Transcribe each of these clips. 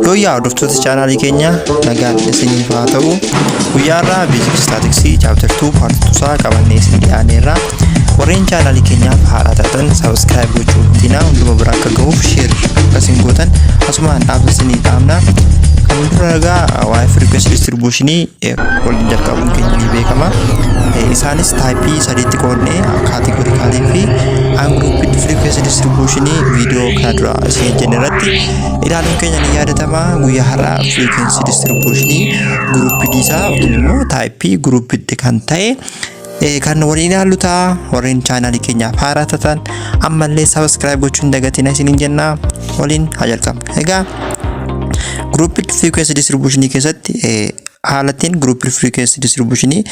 Yooyyaa hordoftoota chaanaalii keenya, nagaan isiniif haa ta'u. Guyyaarraa Basic Statistics Chapter 2 Part 2 isaa qabannee isin dhiyaaneerra. Warreen chaanaalii keenyaaf haaraa taatan subscribe gochuu ittiin hunduma bira akka gahuuf share akkasiin gootan asumaan dhaamsa isinii dhaamna. Kan dura egaa waa'ee frequency distributionii waliin jalqabuun keenya ni beekama. Isaanis typeii sadiitti qoodnee categoricalii fi ungrouped frequency distributionii viidiyoo kana dura isin jenne irratti ilaaluun keenya ni yaadatama. Guyyaa har'aa frequency distributionii grouped isaa yookiin immoo typeii grouped kan ta'e kan waliin ilaallu ta'a. Warreen chaanaalii keenyaaf haaraa taatan ammallee subscribe gochuu hin dagatina isiniin jenna, waliin haa jalqabnu. Egaa grouped frequency distributionii keessatti haalattiin grouped frequency distributionii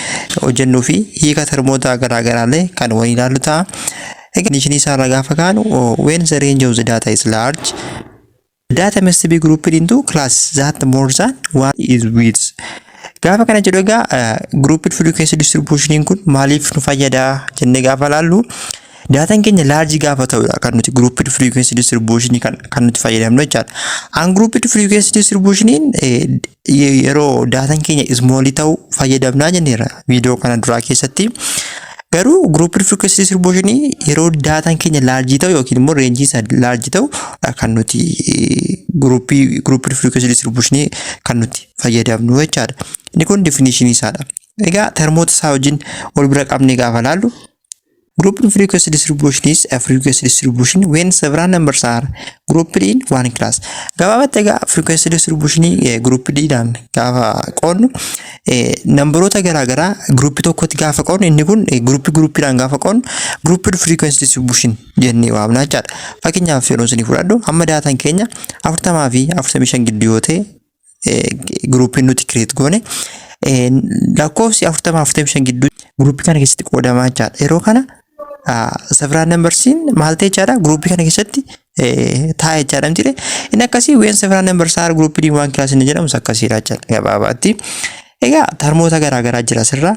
hojjennuu fi hiika termoota garaagaraallee kan waliin ilaallu ta'a. Egaa definition isaa irraa gaafa kaanu, when the range of the data is large, data must be grouped into class that more than one is width. Gaafa kana jedhu egaa grouped frequency distributioniin kun maaliif nu fayyada jennee gaafa laallu, daataan keenya large gaafa ta'udha kan nuti grouped frequency distribution kan nuti fayyadamnu jechaadha. Ungrouped frequency distributioniin yeroo daataan keenya small ta'u fayyadamnaa jenneera viidiyoo kana duraa keessatti. Garuu grouped frequency distribution yeroo daataan keenya large ta'u yookiin immoo rangeii isaa large ta'u kan nuti grouped frequency distribution kan nuti fayyadamnu jechaadha. Inni kun definition isaadha. Egaa termoota isaa wajjin wal bira qabnee gaafa laallu, grouped frequency distribution is a frequency distribution when several numbers are grouped in one class. Gabaabatti egaa frequency distribution groupedidhaan gaafa qoodnu, numberoota garaagaraa groupii tokkotti gaafa qoodnu, inni kun groupii groupiidhaan gaafa qoodnu grouped frequency distribution jennee waamna jechaadha. Fakkeenyaaf yeroo isinii fudhadhu, amma daataan keenya 40 fi 45 gidduu yoo ta'e, groupiin nuti create goone lakkoofsi 40 45 gidduu groupii kana keessatti qoodamaa jechaadha. Yeroo kana several numbersiin maal ta'e jechaadha? Groupii kana keessatti taa'e jechaadha miti? Inni akkasii when several numbers are grouped in one class inni jedhamus akkasiidha jechaadha gabaabaatti. Egaa termoota garaa garaa jira asirra.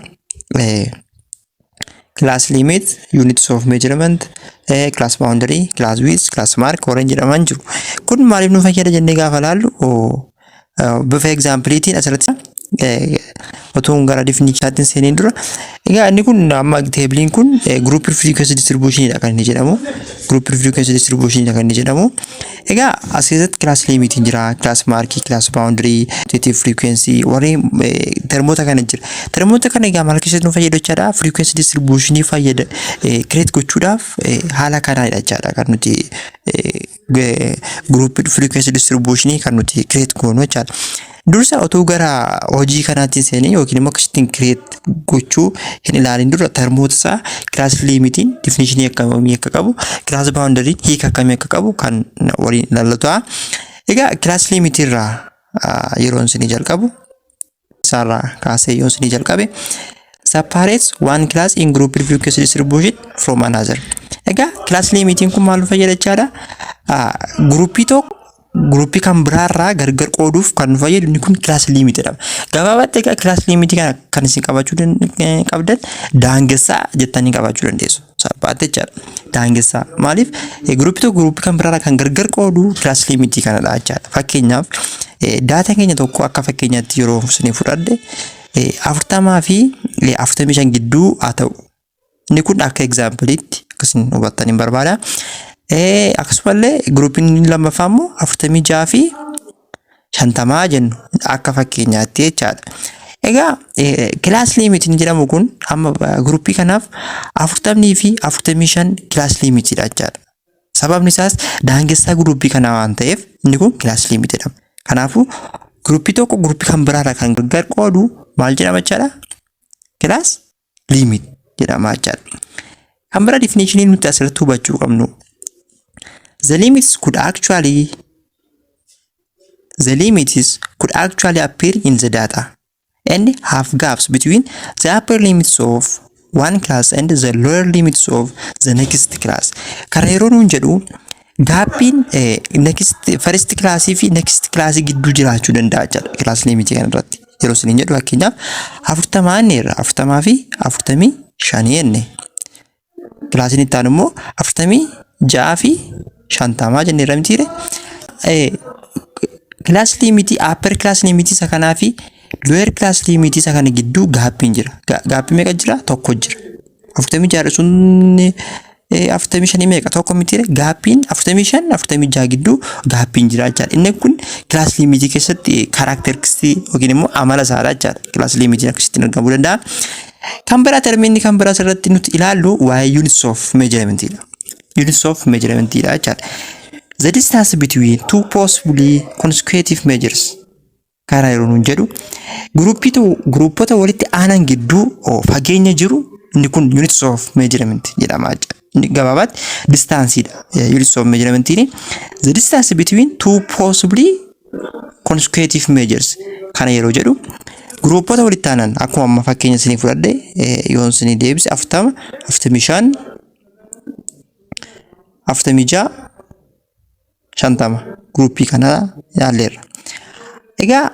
Class limit, units of measurement, class boundary, class width, class mark warreen jedhaman jiru. Kun maaliif nu fayyada jennee gaafa laallu, bifa exampleiitiin asirratti otoo gara definitionitti seeniin dura, egaa inni kun amma tableiin kun group frequency distribution dha kan inni jedhamu. Group frequency distribution dha kan inni jedhamu. Egaa as keessatti class limitiin jira, class markii, class boundary, relative frequency warreen termoota kana jira. Termoota kana egaa maal keessatti nu fayyadu jechaadha? Frequency distribution fayyada create gochuudhaaf haala kanaadha jechaadha kan nuti group frequency distribution kan nuti create goonu jechaadha. Dursa otoo gara hojii kanaatti seenee yookiin immoo akkasittiin create gochuu hin ilaalin dura, termoota isaa class limitiin definitionii akkamii akka qabu, class boundaryn hiika akkamii akka qabu kan waliin ilaallatu. Egaa class limitii irraa yeroo isinii jalqabu, isaarraa kaasee yoo isinii jalqabe, separates one class in group frequency distribution from another. Egaa class limitiin kun maal nu fayyada jechaadha? Groupii tokko groupii kan biraarraa gargar qooduuf kan nu fayyadu inni kun class limit jedhama. Gabaabatti egaa class limitii kana kan isin qabachuu qabdan daangessaa jettanii qabachuu dandeessu. Salphaatti jechaadha. Daangessaa maaliif groupii tokko groupii kan biraarraa kan gargar qoodu class limitii kanadha jechaadha. Fakkeenyaaf daataa keenya tokko akka fakkeenyaatti yeroo isinii fudhadhe, 40 fi 45 gidduu haa ta'u. Inni kun akka exampleiitti akkasiin hubattan hin barbaada. Akkasumallee groupiin lammaffaa immoo 46 fi 50 jennu akka fakkeenyaatti jechaadha. Egaa class limitiin jedhamu kun amma groupii kanaaf 40 fi 45 class limitiidha jechaadha. Sababni isaas daangessaa groupii kanaa waan ta'eef inni kun class limit jedhama. Kanaafuu groupii tokko groupii kan biraarraa kan gargar qoodu maal jedhama jechaadha? Class limit jedhama jechaadha. Kan biraa definitionii nuti asirratti hubachuu qabnu. The limits could actually appear in the data and have gaps between the upper limits of one class and the lower limits of the next class. Kana yeroo nuun jedhu, gapiin next first classii fi next classii gidduu jiraachuu danda'a jechaadha class limitii kana irratti. Yeroo isiniin jedhu, fakkeenyaaf 40 inneerra, 40 fi 45 jenne. Classiin itti aanu immoo 46 fi 50 jenneerra mitiire. Class limitii, upper class limitii isa kanaa fi lower class limitii isa kana gidduu gapiin jira. Gapii meeqa jira? Tokko jira. 46 sun 45 meeqa? Tokko mitiire? Gapiin 45 46 gidduu gapiin jira jechaadha. Inni kun class limitii keessatti characteristicsii yookiin immoo amala isaadha jechaadha. Class limitiin akkasittiin argamuu danda'a. Kan biraa, termiinni kan biraa asirratti nuti ilaallu waa'ee units of measurementidha. Units of measurementidha jechaadha. The distance between two possibly consecutive measures karaa yeroo nuun jedhu, groupii groupota walitti aanan gidduu fageenya jiru, inni kun units of measurement jedhama jechuudha. Inni gabaabaatti distanceiidha. Units of measurementiin the distance between two possibly consecutive measures kana yeroo jedhu, groupota walitti aanan akkuma amma fakkeenya isinii fudhadhe yoon isinii deebise, 40, 45, 46, 50 groupii kana ilaalleerra. Egaa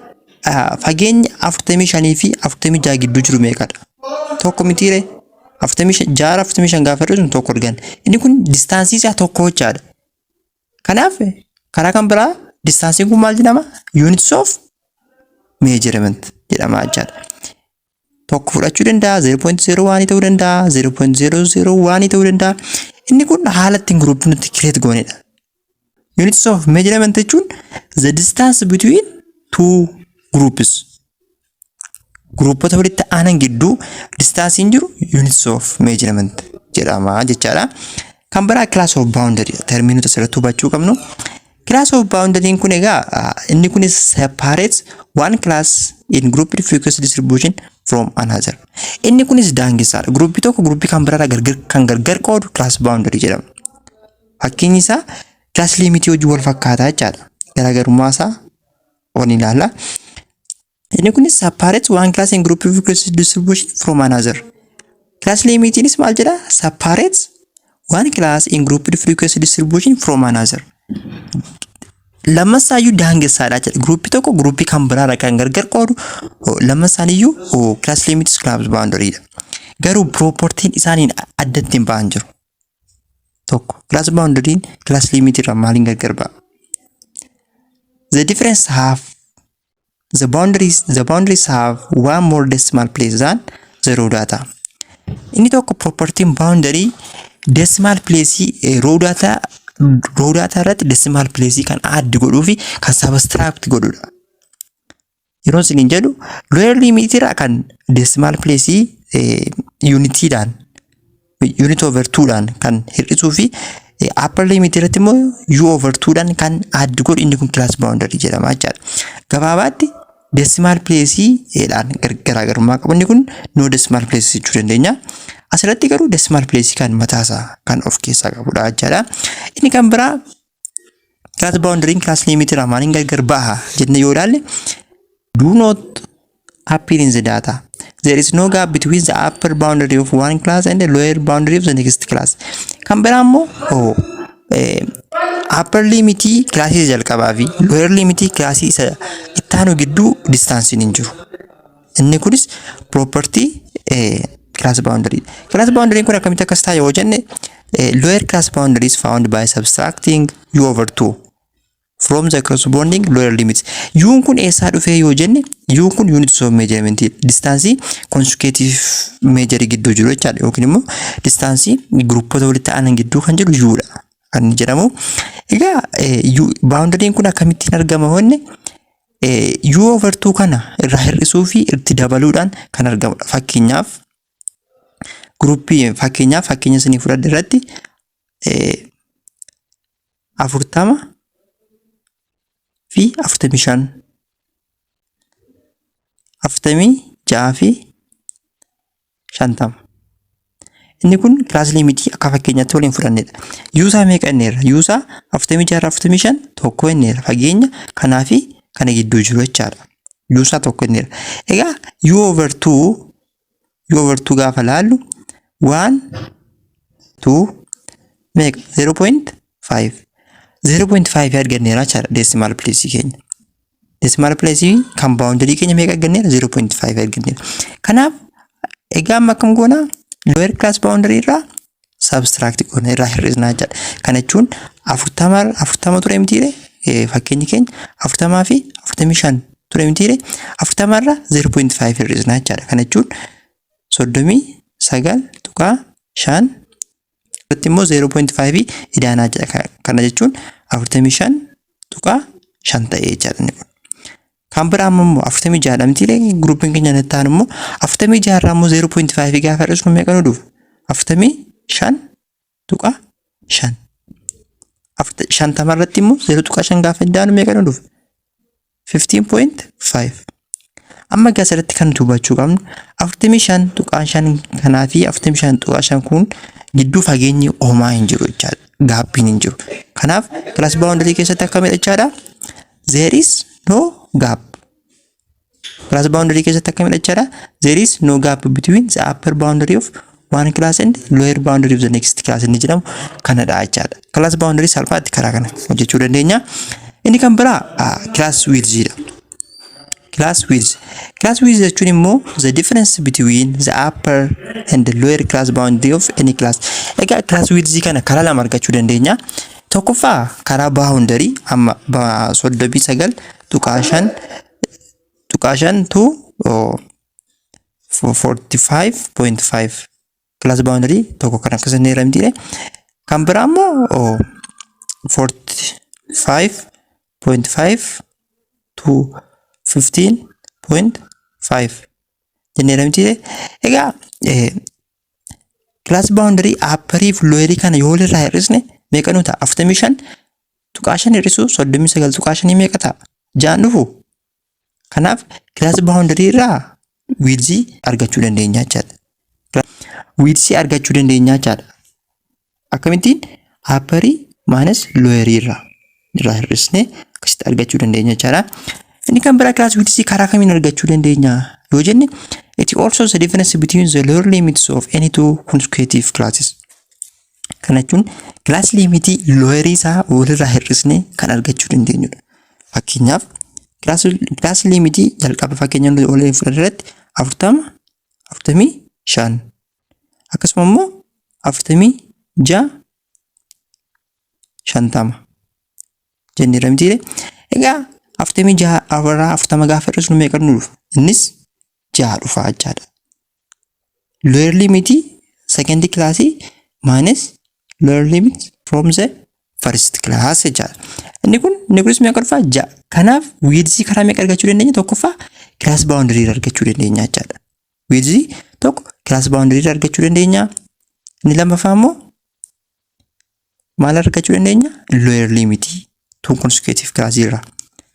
fageenya 45 fi 46 gidduu jiru meeqadha? Tokko mitiire? 46, 45 gaafa hir'isnu tokko arganna. Inni kun distanceii isaa tokko jechaadha. Kanaaf karaa kan biraa distanceiin kun maal jedhama? Units of measurement jedhama jechaadha. Tokko fudhachuu danda'a, 0.01 ta'uu danda'a, 0.001 ta'uu danda'a. Inni kun haala ittiin groupii nuti create goonedha. Units of measurement jechuun the distance between two groups. Groupota walitti aanan gidduu distanceiin jiru units of measurement jedhama jechaadha. Kan biraa class of boundary, termii nuti asirratti hubachuu qabnu. Class of boundary kun egaa inni kunis separates one class in grouped frequency distribution from another. Inni kunis daangessaadha. Groupii tokko groupii kan biraarraa gargar kan gargar qoodu class boundary jedhama. Fakkeenyi isaa class limitii wajjin wal fakkaataa jechaadha. Garaagarummaa isaa wal ilaalla. Inni kunis separates one class in group frequency distribution from another. Class limitiinis maal jedha? Separates one class in group frequency distribution from another. Lammansaayyuu daangessaadha jedha. Groupii tokko groupii kan biraarraa kan gargar qoodu lammansaaniyyuu class limitis class boundaryidha. Garuu propertyn isaaniin adda ittiin ba'an jiru. Tokko, class boundaryin class limitii irraa maaliin gargar ba'a? The difference have the boundaries have one more decimal place than the raw data. Inni tokko propertyn boundary decimal place raw data irratti decimal place kan add godhuu fi kan subtract godhudha. Yeroo isiniin jedhu, lower limit irraa kan decimal place unitiidhaan, unit over 2dhaan kan hir'isuu fi upper limit irratti immoo u over 2dhaan kan add godhu, inni kun class boundary jedhama jechaadha. Gabaabaatti decimal place dhaan garaagarummaa qabu. Inni kun no decimal place jechuu dandeenya. Asirratti garuu decimal place kan mataasaa kan of keessaa qabudha jechaadha. Inni kan biraa class boundary class limit irraa maaliin gargar baha jennee yoo ilaalle, do not appear in the data. There is no gap between the upper boundary of one class and the lower boundary of the next class. Kan biraa immoo upper limitii classii isa jalqabaa fi lower limitii classii isa ittaanu gidduu distanceiin hin jiru. Inni kunis property class boundary. Class boundary kun akkamitti akkas ta'a yoo jenne, lower class boundary is found by subtracting u over 2 from the corresponding lower limits. U'n kun eessaa dhufee yoo jenne, U'n kun units of measurement, distanceii consecutive measure gidduu jiru jechaadha, yookiin immoo distanceii groupota walitti aanan gidduu kan jiru U'dha kan inni jedhamu. Egaa boundaryin kun akkamittiin argama honne, U over 2 kana irraa hir'isuu fi itti dabaluudhaan kan argamudha. Fakkeenyaaf groupii, fakkeenyaaf fakkeenya isinii fudhadhe irratti 40 fi 45, 46 fi 50. Inni kun class limitii akka fakkeenyaatti waliin fudhannedha. Usaa meeqa inneerra? Usaa 46, 45 tokko inneerra. Fageenya kanaa fi kana gidduu jiru jechaadha. Usaa tokko inneerra. Egaa U over 2, U over 2 gaafa laallu, 1 2 meeqa? 0.5, 0.5 arganneera jechaadha decimal place keenya. Decimal place kan boundary keenya meeqa arganneera? 0.5 arganneera. Kanaaf egaa amma akkam goona? Lower class boundary irraa subtract goona, irraa hir'isnaa jechaadha. Kana jechuun 40, 40 ture mitiire? Fakkeenyi keenya 40 fi 45 ture mitiire? 40 irraa 0.5 hir'isna jechaadha. Kana jechuun 39.5 irratti immoo 0.5 idaanaa jedha. Kana jechuun 45.5 ta'ee jechaadha inni kun. Kan biraa immoo 46 mitiire? Groupiin keenya natti aanu immoo 46 irraa immoo 0.5 gaafa hir'isnu meeqa nu dhufa? 45.5. 50 irratti immoo 0.5 gaafa idaanu meeqa nu dhufa? 15.5. Amma egaa asirratti kan nuti hubachuu qabnu, 45.5 kanaa fi 45.5 kun gidduu fageenyi homaa hin jiru jechaadha. Gapiin hin jiru. Kanaaf class boundary keessatti akkamidha jechaadha? There is no gap. Class boundary keessatti akkamidha jechaadha? There is no gap between the upper boundary of one class and lower boundary of the next class inni jedhamu kanadha jechaadha. Class boundary salphaatti karaa kana hojjechuu dandeenya. Inni kan biraa class width dha. Class width. Class width jechuun immoo the difference between the upper and the lower class boundary of any class. Egaa class width kana karaa lama argachuu dandeenya. Tokkoffaa karaa boundary amma 39.5.5 to 45.5 class boundary tokko kan akkasii ni ramtiire. Kan biraa immoo 45.5 to 15.5 jennee ramtiire. Egaa class boundary upperii fi lowerii kana yoo walirraa hir'isne meeqa nu ta'a? 45.5 hir'isuu 39.5 meeqa ta'a? 6 dhufu. Kanaaf class boundary irraa widthii argachuu dandeenya jechaadha. Widthii argachuu dandeenya jechaadha. Akkamittiin? Upperii minus lowerii irraa hir'isnee akkasitti argachuu dandeenya jechaadha. Inni kan biraa class widthii karaa kamiin argachuu dandeenya yoo jenne, it also the difference between the lower limits of any two consecutive classes. Kana jechuun class limitii lowerii isaa walirraa hir'isnee kan argachuu dandeenyudha. Fakkeenyaaf, class limitii jalqaba fakkeenya waliin fudhate irratti 40, 45, akkasuma immoo 46, 50 jennee mitiire. Egaa 46 irraa 40 gaafa hir'isnu meeqa nu dhufa? Innis 6 dhufa jechaadha. Lower limitii second classii minus lower limit from the first class jechaadha. Inni kunis meeqa dhufa? 6. Kanaaf widthii karaa meeqa argachuu dandeenya? Tokkoffaa class boundary argachuu dandeenya jechaadha. Widthii tokko class boundary argachuu dandeenya. Inni lammaffaa immoo maal argachuu dandeenya? Lower limitii two consecutive class irraa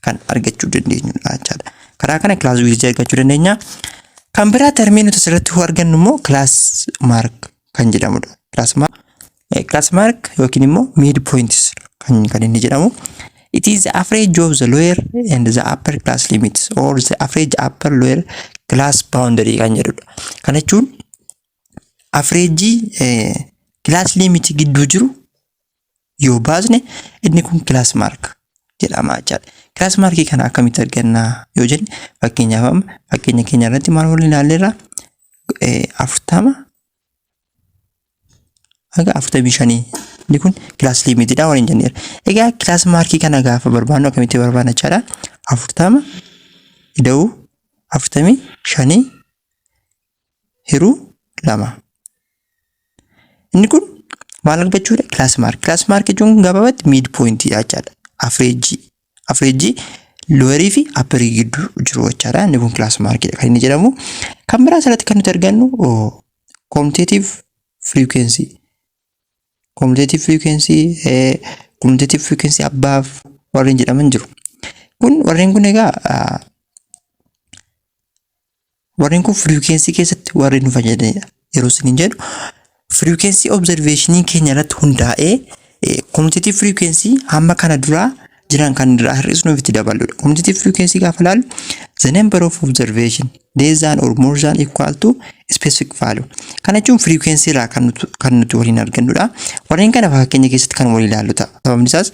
kan argachuu dandeenyudha jechaadha. Karaa kana class widthii argachuu dandeenya. Kan biraa termii nuti asirratti argannu immoo class mark kan jedhamudha. Class mark yookiin immoo mid points kan inni jedhamu. It is the average of the lower and the upper class limits or the average upper lower class boundary kan jedhudha. Kana jechuun average class limit gidduu jiru yoo baasne inni kun class mark jedhama jechaadha. Class markii kana akkamitti arganna yoo jenne, fakkeenyaaf amma fakkeenya keenya irratti maal waliin ilaalleerra? 40 haga 45 inni kun class limitiidha waliin jenneera. Egaa class markii kana gaafa barbaannu akkamitti barbaanna jechaadha? 40 ida'uu 45 hiruu 2. Inni kun maal argachuudha? Class mark. Class mark jechuun gabaabatti mid pointiidha jechaadha. Average. Average lowerii fi upperii gidduu jiru jechaadha. Inni kun class markiidha kan inni jedhamu. Kan biraa asirratti kan nuti argannu cumulative frequency. Cumulative frequency, cumulative frequency above warreen jedhaman jiru. Kun warreen kun egaa warreen kun frequency keessatti warreen nu fayyadanidha. Yeroo isiniin jedhu, frequency observationii keenya irratti hundaa'ee cumulative frequency hamma kana duraa jiran kan irraa hir'isnuuf itti dabaludha. Cumulative frequency gaafa ilaallu, the number of observation less than or more than equal to specific value. Kana jechuun frequency irraa kan nuti waliin argannudha. Warreen kana fakkeenya keessatti kan waliin ilaallu ta'a. Sababni isaas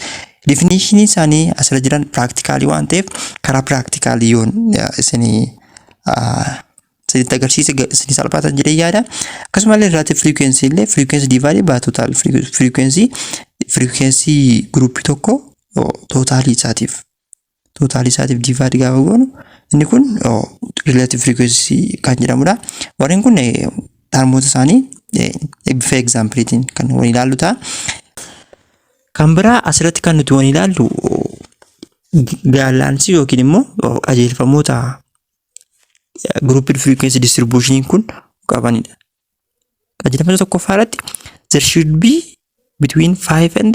definition isaanii asirra jiran practically waan ta'eef, karaa practically yoon isinii isinitti agarsiise isinii salphaatan jedhee yaada. Akkasumallee relative frequency illee frequency divided by total frequency, frequency groupii tokko Totalii isaatiif divide gaafa goonu, inni kun relative frequency kan jedhamudha. Warreen kun termoota isaanii bifa exampleiitiin kan waliin ilaallu ta'a. Kan biraa asirratti kan nuti waliin ilaallu guidelinesii yookiin immoo qajeelfamoota grouped frequency distribution kun qabanidha. Qajeelfama tokkoffaa irratti, there should be between 5 and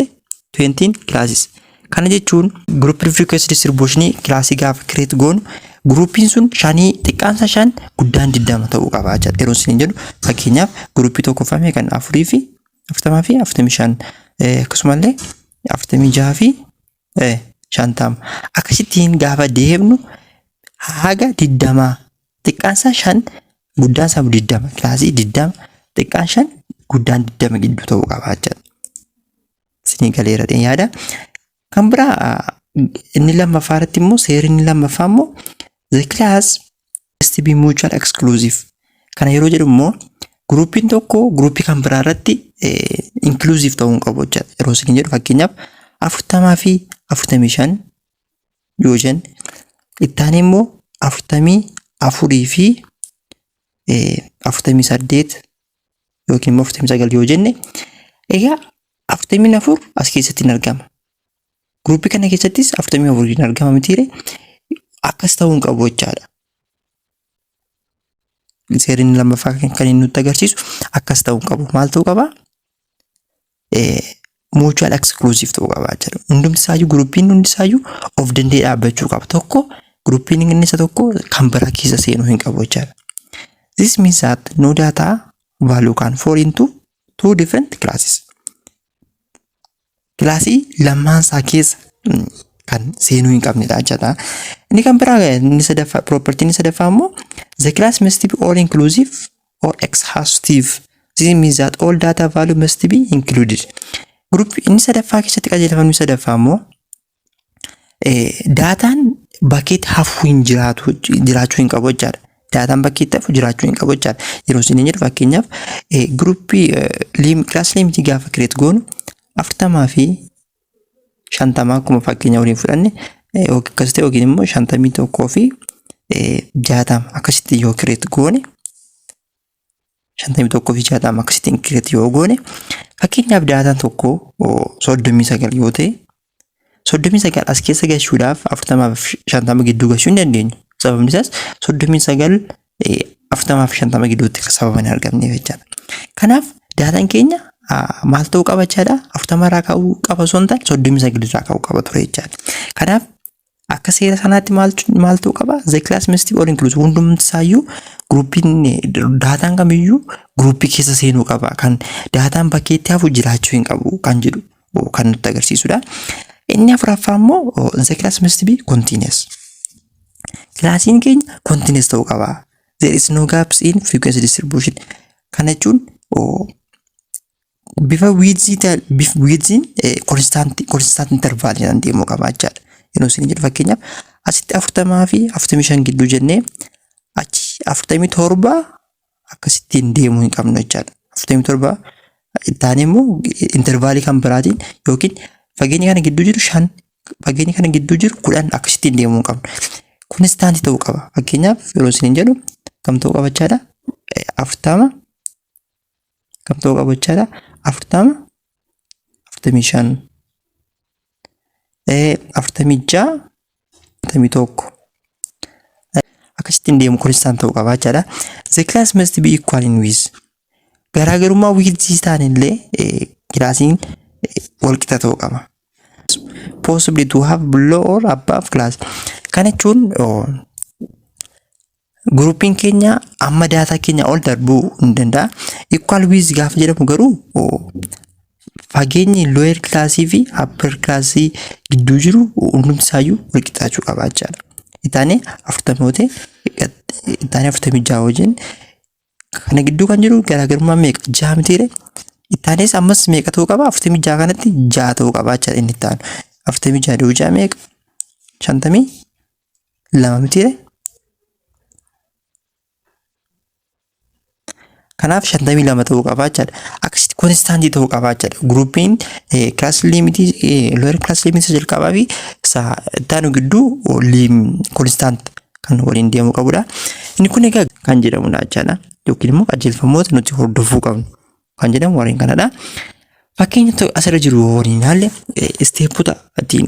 20 classes. Kana jechuun grouped frequency distribution classii gaafa create goonu, groupiin sun shanii, xiqqaansa 5, guddaan 20 ta'uu qaba jechuudha. Yeroo isin jedhu, fakkeenyaaf groupii tokkoffaa meeqan? Afurii fi 40 fi 45, akkasumallee 46 fi 50. Akkasittiin gaafa deemnu haga 20, xiqqaansa 5, guddaan isaa 20, classii 20, xiqqaan 5, guddaan 20 gidduu ta'uu qaba jechuudha. Isinii galeera yaada. Kan biraa inni lammaffaa irratti immoo, seerri inni lammaffaa immoo, the class must be mutual exclusive. Kana yeroo jedhu immoo groupiin tokko groupii kan biraa irratti inclusive ta'uu hin qabu jechuudha. Yeroo isin jedhu, fakkeenyaaf 40 fi 45 yoo jenne, ittaanii immoo 44 fi 48 yookiin immoo 49 yoo jenne, egaa 44 as keessatti hin argama. Groupii kana keessattis 44 hin argama mitiire? Akkas ta'uu hin qabu jechaadha. Seerri inni lammaffaa kan inni nutti agarsiisu akkas ta'uu hin qabu. Maal ta'uu qaba? Mutual exclusive ta'uu qaba jechuudha. Hundumti isaayyuu, groupiin hundi isaayyuu of danda'ee dhaabbachuu qaba. Tokko, groupiin inni isa tokko kan biraa keessa seenuu hin qabu jechaadha. This means that no data value can fall into two different classes. Classii lamaan isaa keessa kan seenuu hin qabnedha jechaadha. Inni kan biraa, inni sadaffaa, property inni sadaffaa immoo, the class must be all inclusive or exhaustive. This means that all data value must be included. Group inni sadaffaa keessatti, qajeelfamni sadaffaa immoo, dataan bakkeetti hafuu hin jiraatu, jiraachuu hin qabu jechaadha. Dataan bakkeetti hafu jiraachuu hin qabu jechaadha. Yeroo isin jedhu, fakkeenyaaf groupii class limitii gaafa create goonu, 40 fi 50 akkuma fakkeenya waliin fudhanne, akkas ta'e, yookiin immoo 51 fi 60 akkasitti yoo create goone, 51 fi 60 akkasittiin create yoo goone, fakkeenyaaf dataan tokko 39 yoo ta'e, 39 as keessa galchuudhaaf 40 fi 50 gidduu galchuu hin dandeenyu. Sababni isaas 39 40 fi 50 gidduutti sababa hin argamneef jechaadha. Kanaaf dataan keenya maal ta'uu qaba jechaadha? 40 irraa ka'uu qaba osoo hin taane 39 irraa ka'uu qaba ture jechaadha. Kanaaf akka seera sanaatti maal ta'uu qaba? The class must be all inclusive. Hundumti isaayyuu groupiin, dataan kamiyyuu groupii keessa seenuu qaba. Kan dataan bakkeetti hafu jiraachuu hin qabu kan jedhu kan nutti agarsiisudha. Inni afuraffaa immoo, the class must be continuous. Classiin keenya continuous ta'uu qaba. There is no gaps in frequency distribution. Kana jechuun bifa widthii, bifa widthiin constant interval jedhan deemuu qaba jechaadha. Yeroo isin jedhu, fakkeenyaaf asitti 40 fi 45 gidduu jennee achi 47 akkasittiin deemuu hin qabnu jechaadha. 47 ittaanee immoo intervalii kan biraatiin yookiin fageenya kana gidduu jiru 5, fageenya kana gidduu jiru 10 akkasittiin deemuu hin qabnu. Constantii ta'uu qaba. Fakkeenyaaf yeroo isin jedhu kam ta'uu qaba jechaadha? 40 kam ta'uu qaba jechaadha? 40, 45, 46, 41 akkasittiin deemu, constant ta'uu qaba jechaadha. The class must be equal in width. Garaagarummaa widthii ta'an illee classiin walqixa ta'uu qaba. Possibly to have below or above class. Kana jechuun groupiin keenya amma data keenya ol darbuu hin danda'a. Equal width gaafa jedhamu garuu fageenyi lower classii fi upper classii gidduu jiru hundumti isaayyuu wal qixxaachuu qaba jechaadha. Ittaanee 40 yoo ta'e, ittaanee 46 wajjin kana gidduu kan jiru garaagarummaa meeqa? Jaha mitiire? Ittaanees ammas meeqa ta'uu qaba? 46 kanatti jaha ta'uu qaba jechaadha inni ittaanu. 46 da'uu jaha meeqa? 52 mitiire? Kanaaf Kanaaf 52 ta'uu qaba jechaadha. Akkasitti constantii ta'uu qaba jechaadha. Groupiin class limitii, lower class limitii jalqabaa fi isa ittaanu gidduu constant kan waliin deemuu qabudha. Inni kun egaa kan jedhamudha jechaadha. Yookiin immoo qajeelfamoota nuti hordofuu qabnu kan jedhamu warreen kanadha. Fakkeenya asirra jiru waliin ilaalle, stepota ittiin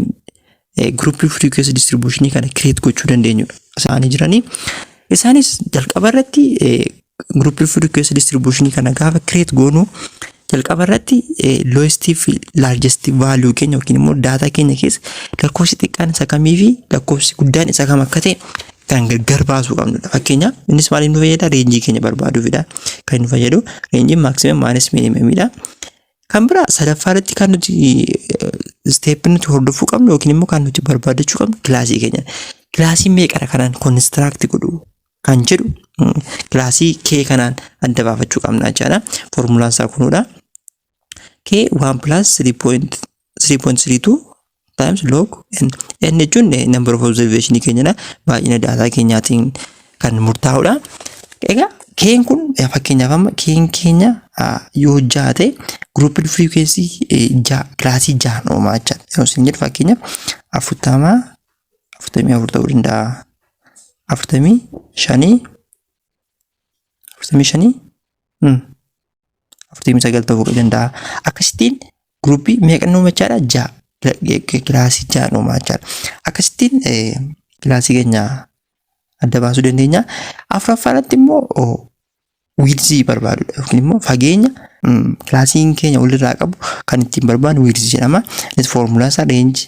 groupii frequency distributionii kana create gochuu dandeenyudha. Isaanii jiranii. Isaanis jalqaba irratti groupii frequency distributionii kana gaafa create goonu, jalqaba irratti lowest fi largest value keenya yookiin immoo daataa keenya keessa lakkoofsi xiqqaan isa kamii fi lakkoofsi guddaan isa kam akka ta'e kan gargar baasuu qabnudha. Fakkeenyaaf, innis maaliif nu fayyada? Rangeii keenya barbaaduufidha. Kan nu fayyadu rangeiin maximum minus minimumiidha. Kan biraa, sadaffaa irratti kan nuti stepii nuti hordofuu qabnu yookiin immoo kan nuti barbaadachuu qabnu classii keenya. Classii meeqadha kanaan construct godhu kan jedhu, classii K kanaan adda baafachuu qabna jechaadha. Formulaan isaa kunuudha. K 1 plus 3.32 times log n. N jechuun number of observation keenyadha. Baay'ina daataa keenyaatiin kan murtaa'udha. Egaa K'n kun, fakkeenyaaf, amma K'n keenya yoo 6 ta'e, groupii frequency 6, classii 6 uumaa jechaadha. Yeroo isin jedhu, fakkeenyaaf, 40, 44 ta'uu danda'a. 45ii, 45ii, 49 ta'uu danda'a. Akkasittiin groupii meeqa uuma jechaadha? 6, classii 6 uumaa jechaadha. Akkasittiin classii keenya adda baasuu dandeenya. Afuraffaa irratti immoo widthii barbaadudha yookiin immoo fageenya classiin keenya walirraa qabu kan ittiin barbaadnu widthii jedhama. Innis foormulaan isaa range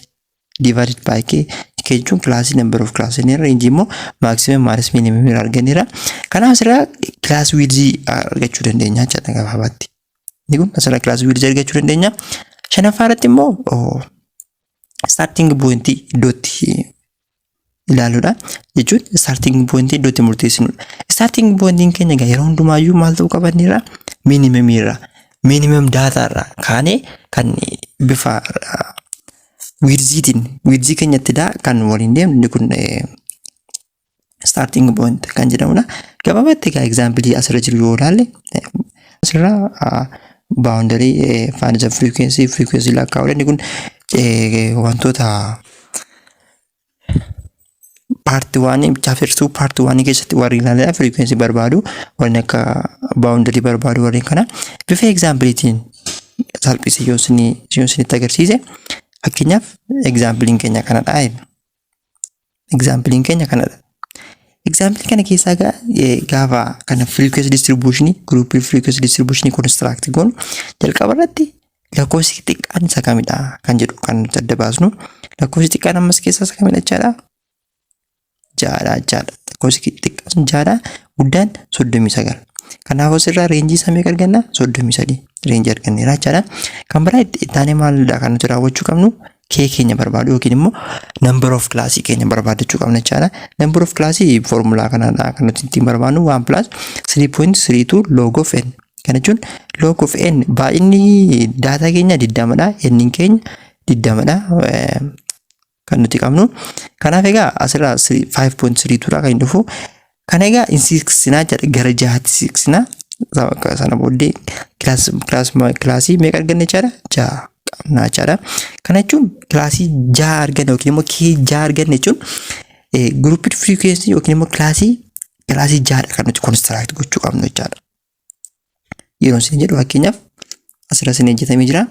divided by k. K jechuun classii, number of class inni, range immoo maximum minus minimum irraa arganneera. Kanaaf asirraa class widthii argachuu dandeenya jechaadha gabaabaatti. Inni kun asirraa class widthii argachuu dandeenya. Shanaffaa irratti immoo starting point iddootti ilaaluudha. Jechuun starting point iddootti murteessinudha. Starting pointiin keenya egaa yeroo hundumaayyuu maal ta'uu qabanneerra? Minimum irraa. Minimum data irraa kaanee kan bifa widthiitiin widthii keenyatti daa kan waliin deemnu, inni kun starting point kan jedhamudha. Gabaabatti egaa example asirra jiru yoo ilaalle, asirraa boundary, find the frequency, frequency lakkaa'uudha. Inni kun wantoota part oneii, chapter 2 part oneii keessatti warri ilaalan, frequency barbaadu, warreen akka boundary barbaadu, warreen kana bifa exampleiitiin salphise yoo isinitti agarsiise, fakkeenyaaf, exampleiin keenya kanadha. Exampleiin keenya kanadha. Exampleii kana keessaa gaafa kana frequency distributionii, groupii frequency distributionii construct goonu, jalqaba irratti lakkoofsi xiqqaan isa kamidha kan jedhu kan nuti adda baasnu. Lakkoofsi xiqqaan ammas keessaa isa kamidha jechaadha? 6dha jechaadha. Lakkoofsi xiqqaan sun 6dha. Guddaan 39. Kanaaf asirraa rangeii isaa meeqa arganna? 33 rangeii arganneera jechaadha. Kan biraa itti aanee maalidha kan nuti raawwachuu qabnu? K keenya barbaadu yookiin immoo number of classii keenya barbaadachuu qabna jechaadha. Number of classii foormulaa kanaadha kan nuti ittiin barbaadnu, 1 plus 3.32 log of n. Kana jechuun log of n, baay'inni daataa keenya 20dha. N keenya 20dha kan nuti qabnu. Kanaaf egaa asirraa 5.32 dha kan inni dhufu. Kana egaa in siqsinaa jedha, gara 6tti siqsinaa. Sana booddee classii meeqa arganne jechaadha? 6 qabna jechaadha. Kana jechuun classii 6 arganne yookiin immoo K 6 arganne jechuun groupii frequency yookiin immoo classii 6dha kan nuti construct gochuu qabnu jechaadha. Yeroo isin jedhu, fakkeenyaaf, asirra isin hojjetamee jira.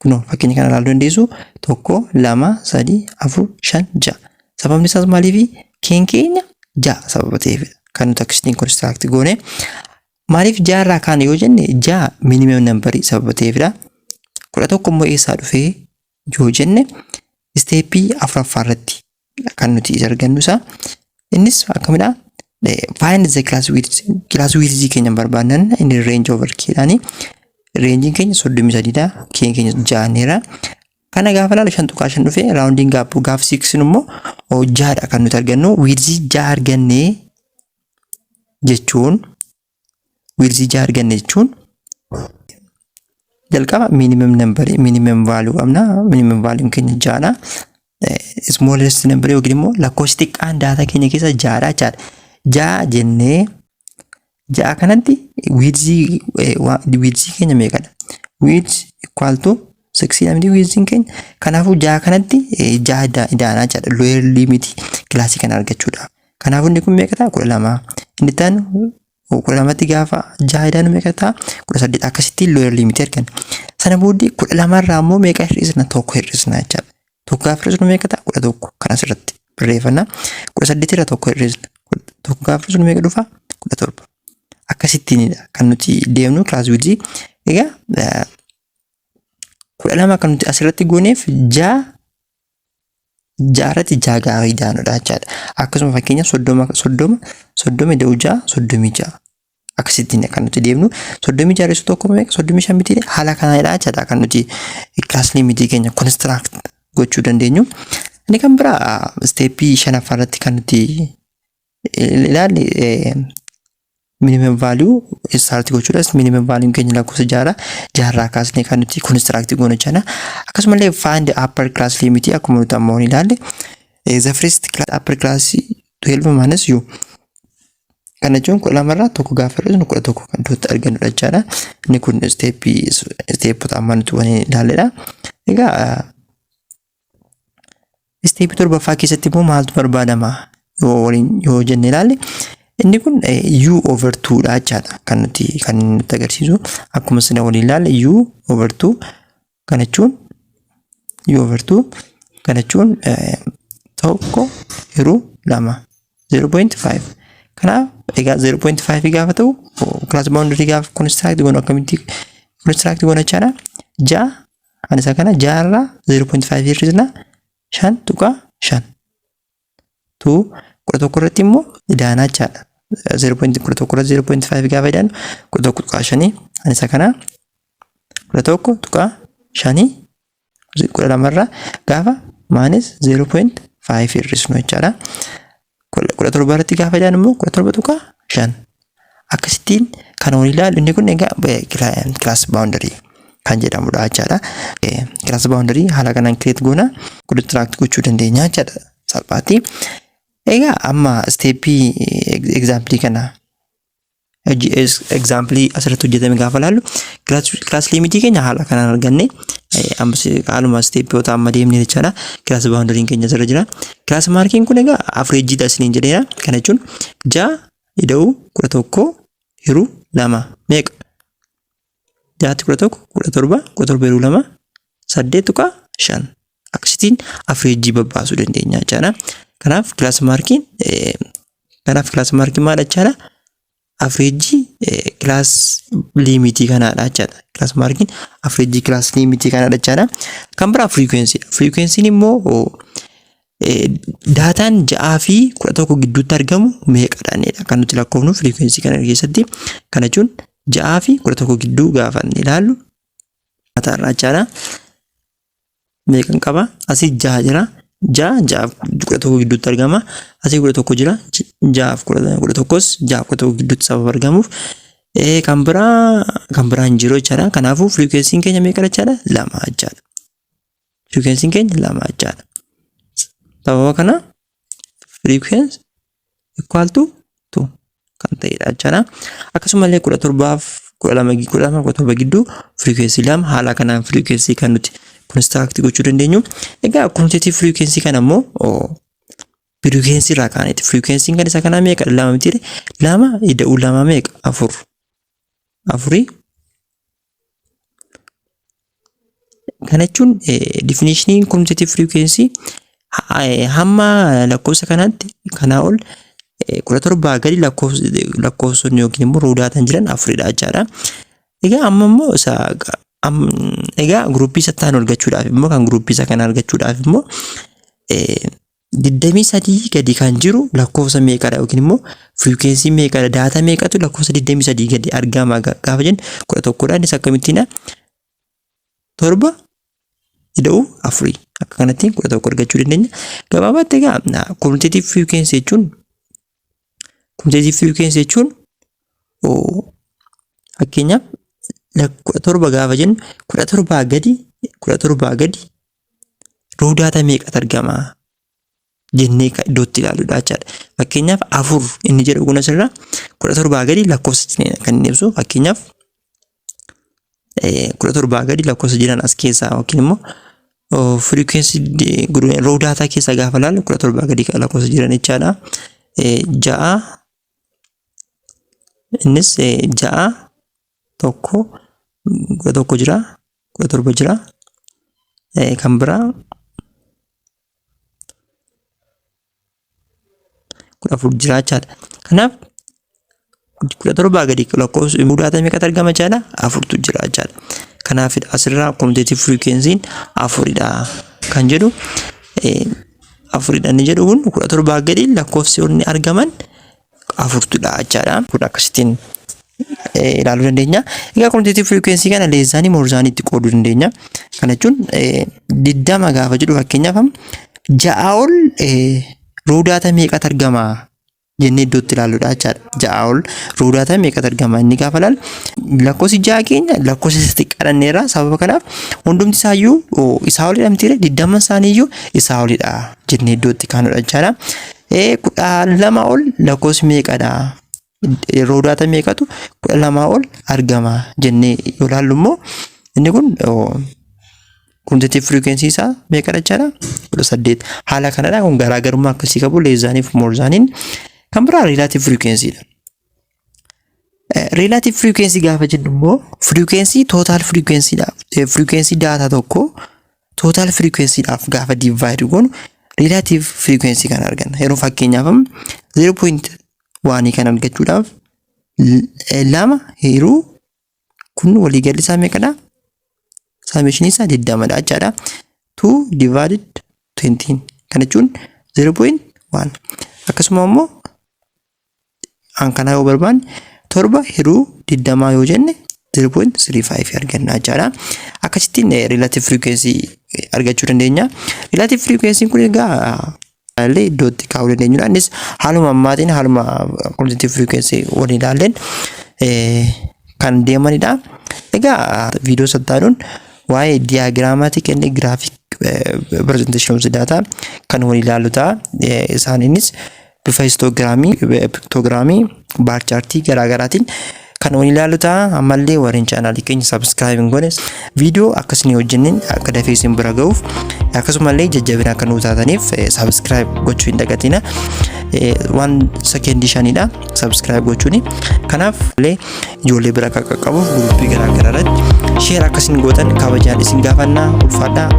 Kunoo fakkeenya kana ilaaluu dandeessu: tokko, lama, sadii, afur, shan, ja'a. Sababni isaas maaliifi? K'n keenya 6 sababa ta'eefidha. Kan nuti akkasitiin construct goone. Maaliif 6 irraa kaane yoo jenne, 6 minimum numberii sababa ta'eefidha. 11 immoo eessaa dhufee yoo jenne, stepii afuraffaa irratti kan nuti isa argannu isaa. Innis akkamidha? Find the class width, class width keenya barbaannan, inni range over K dhaani. Rangeiin keenya 33dha. K'n keenya 6neera. Kana gaafa ilaalu 5.5 dhufee, roundiin gaafa gaafa siqsinu immoo 6dha kan nuti argannu. Widthii 6 argannee jechuun, widthii 6 arganne jechuun, jalqaba minimum number, minimum value qabna. Minimum value keenya 6dha. Smallest number yookiin immoo lakkoofsi xiqqaan daataa keenya keessa ja'adha jechaadha. 6 jennee 6 kanatti widthii keenya meeqadha? Width equal to 6 namni widthiin keenya. Kanaafuu 6 kanatti 6 idaanaa jechaadha. Lower limit classii kana argachuudhaaf. Kanaafuu inni kun meeqa ta'a? 12. Inni itti aanu 12tti gaafa 6 idaanu meeqa ta'a? 18. Akkasittiin lower limit arganna. Sana booddee 12rraa immoo meeqa hir'isna? 1 hir'isna jechaadha. 1 gaafa hir'isnu meeqa ta'a? 11. Kan asirratti barreeffanna. 18 irraa 1 hir'isna. 1 gaafa hir'isnu meeqa dhufa? 17. Akkasittiinidha kan nuti deemnu class widthii. Egaa 12 kan nuti asirratti gooneef 6 ja'arratti 6 gaafa idaanudha jechaadha. Akkasuma fakkeenya 30, 30, 30 ida'uu 6, 36. Akkasittiin kan nuti deemnu. 36 hir'isuu 1 meeqa? 35 miti? Haala kanaanidha jechaadha kan nuti class limitii keenya construct gochuu dandeenyu. Inni kan biraa steppii shanaffaa irratti kan nuti ilaalle minimum value start gochuudha. Minimum value keenya lakkoofsa ja'adha. Ja'arraa kaasnee kan nuti construct goonu jechaadha. Akkasumallee find upper class limit akkuma nuti amma ilaalle, the first class upper class 12 minus u. Kana jechuun 12rraa 1 gaafa hir'isnu 11 kan iddootti argannudha jechaadha. Inni kun steppii steppota amma nuti waliin ilaalledha. Egaa steppii torbaffaa keessatti immoo maaltu barbaadama yoo waliin yoo jenne ilaalle, inni kun u over 2 dha jechaadha kan nuti kan nutti agarsiisu. Akkuma sina waliin ilaalle, u over 2 kana jechuun, u over 2 kana jechuun 1 hiruu 2, 0.5. Kanaaf egaa 0.5 gaafa ta'u, class boundary gaafa construct goonu akkamitti construct goona jechaadha? 6 kan isa kana 6rraa 0.5 hir'isna, 5.5. Tu 11 irratti immoo idaanaa jechaadha. 0.11 irratti 0.5 gaafa idaanu 11.5. Kan isa kana 11.5, 12rraa gaafa minus 0.5 hir'isnu jechaadha. 17 irratti gaafa idaanu immoo 17.5. Akkasittiin kan waliin ilaallu. Inni kun egaa class boundary kan jedhamudha jechaadha. Class boundary haala kanaan create goona, construct gochuu dandeenya jechaadha salphaatti. Egaa amma steppii examplii kana, examplii asirratti hojjetame gaafa ilaallu, class limitii keenya haala kanaan arganne, haaluma steppoota amma deemne jechaadha. Class boundaryn keenya asirra jira. Class markiin kun egaa averageiidha isiniin jedheera. Kana jechuun 6 ida'uu 11 hiruu 2 meeqa? 6tti 11, 17, 17 hiruu 2, 8.5. Akkasitiin averagei babbaasuu dandeenya jechaadha. Kanaaf class markiin maal jechaadha? Averagei class limitii kanaadha jechaadha. Class markiin averagei class limitii kanaadha jechaadha. Kan biraa frequencydha. Frequencyn immoo daataan 6 fi 11 gidduutti argamu meeqadha kan nuti lakkoofnu frequency kana keessatti. Kana jechuun 6 fi 11 gidduu gaafa ilaallu daataa jechaadha. Meeqan qaba? Asii 6 jira. 6, 6 fi 11 gidduutti argama. Asii 11 jira. 6 fi 11s 6 fi 11 gidduutti sababa argamuuf kan biraa hin jiru jechaadha. Kanaafuu frequencyn keenya meeqa jechaadha? 2 jechaadha. Frequencyn keenya 2 jechaadha. Sababa kana frequency equal to 2 kan ta'edha jechaadha. Akkasumallee 17f 12, 12, 17 gidduu frequency 2. Haala kanaan frequency kan nuti construct gochuu dandeenyu. Egaa quantitative frequency kana immoo frequency irraa kaaneeti. Frequencyn kan isa kanaa meeqa? 2 miti? 2 ida'uu 2 meeqa? 4. Afurii. Kana jechuun definitioniin quantitative frequency hamma lakkoofsa kanaatti kanaa ol 17 gadi lakkoofsonni yookiin immoo raw dataan jiran afuridha jechaadha. Egaa amma immoo isa egaa groupii isa ta'an argachuudhaaf immoo, kan groupii isa kana argachuudhaaf immoo, 23 gadi kan jiru lakkoofsa meeqadha yookiin immoo frequency meeqadha, data meeqatu lakkoofsa 23 gadi argama gaafa jennu, 11dha. Innis akkamittiina? 7 ida'uu 4, akka kanatti 11 argachuu dandeenya. Gabaabaatti egaa cumulative frequency jechuun fakkeenyaaf 17 gaafa jennu, 17 gadi, 17 gadi Raw data meeqatu argama jennee kan iddootti ilaaludha jechaadha. Fakkeenyaaf, 4 inni jedhu kun asirra 17 gadi lakkoofsa kan inni ibsu. Fakkeenyaaf, 17 gadi lakkoofsa jiran as keessaa yookiin immoo frequency raw data keessaa gaafa ilaallu 17 gadi lakkoofsa jiran jechaadha. 6, innis 6, 1, 11 jira, 17 jira, kan biraa 14 jira jechaadha. Kanaaf 17 gadi lakkoofsi raw data meeqatu argama jechaadha? Afurtu jira jechaadha. Kanaaf asirraa cumulative frequency'n afuridha kan jedhu. Afuridha inni jedhu kun 17 gadi lakkoofsi inni argaman afurtudha jechaadha. Kun akkasittiin ilaaluu dandeenya. Egaa cumulative frequency kana less than, more than itti qooduu dandeenya. Kana jechuun 20 gaafa jedhu, fakkeenyaaf 6 ol raw data meeqatu argama jennee iddootti ilaalluudha jechaadha. 6 ol raw data meeqatu argama inni gaafa ilaallu, lakkoofsi 6 keenya lakkoofsa isa xiqqaadhanneerra. Sababa kanaaf hundumti isaayyuu isaa olidha mitiire? 20 isaaniiyyuu isaa olidha jennee iddootti kaanudha jechaadha. 12 ol lakkoofsi meeqadha? Raw data meeqatu 12 ol argama jennee yoo ilaallu immoo, inni kun cumulative frequency isaa meeqadha jechaadha? 18. Haala kanadha. Kun garaagarummaa akkasii qabu less thaniif more thaniin. Kan biraa relative frequency dha. Relative frequency gaafa jennu immoo frequency total frequency dha. Frequency data tokko total frequency dhaaf gaafa divide goonu relative frequency kan arganna. Yeroo fakkeenyaaf 0.1 kan argachuudhaaf 2 hiruu, kun waliigalli isaa meeqadha? Summation isaa 20dha jechaadha. 2 divided 20 kana jechuun 0.1. Akkasuma immoo an kanaa yoo barbaanne, 7 hiruu 20 yoo jenne 0.35 arganna jechaadha. Akkasittiin relative frequency argachuu dandeenya. Relative frequency kun egaa illee iddootti kaa'uu dandeenyudha. Innis haaluma ammaatiin haaluma cumulative frequency waliin ilaalleen kan deemanidha. Egaa viidiyoo sattaanuun waa'ee diagrammatic and graphic presentation of the data kan waliin ilaallu ta'a. Isaan innis bifa histogramii, pictogramii, bar chartii garaagaraatiin kan waliin ilaallu ta'a. Ammallee warreen channelii keenya subscribe hin goone, viidiyoo akkasii hojjenneen akka dafee isin bira ga'uuf, akkasumallee jajjabina akka nuu taataniif subscribe gochuu hin dagatina. Waan sekeendii 5dha subscribe gochuuni. Kanaaf illee ijoollee bira akka qaqqabuuf groupii garaagaraa irratti share akkasiin gootan kabajaan isin gaafannaa. Ulfaadhaa.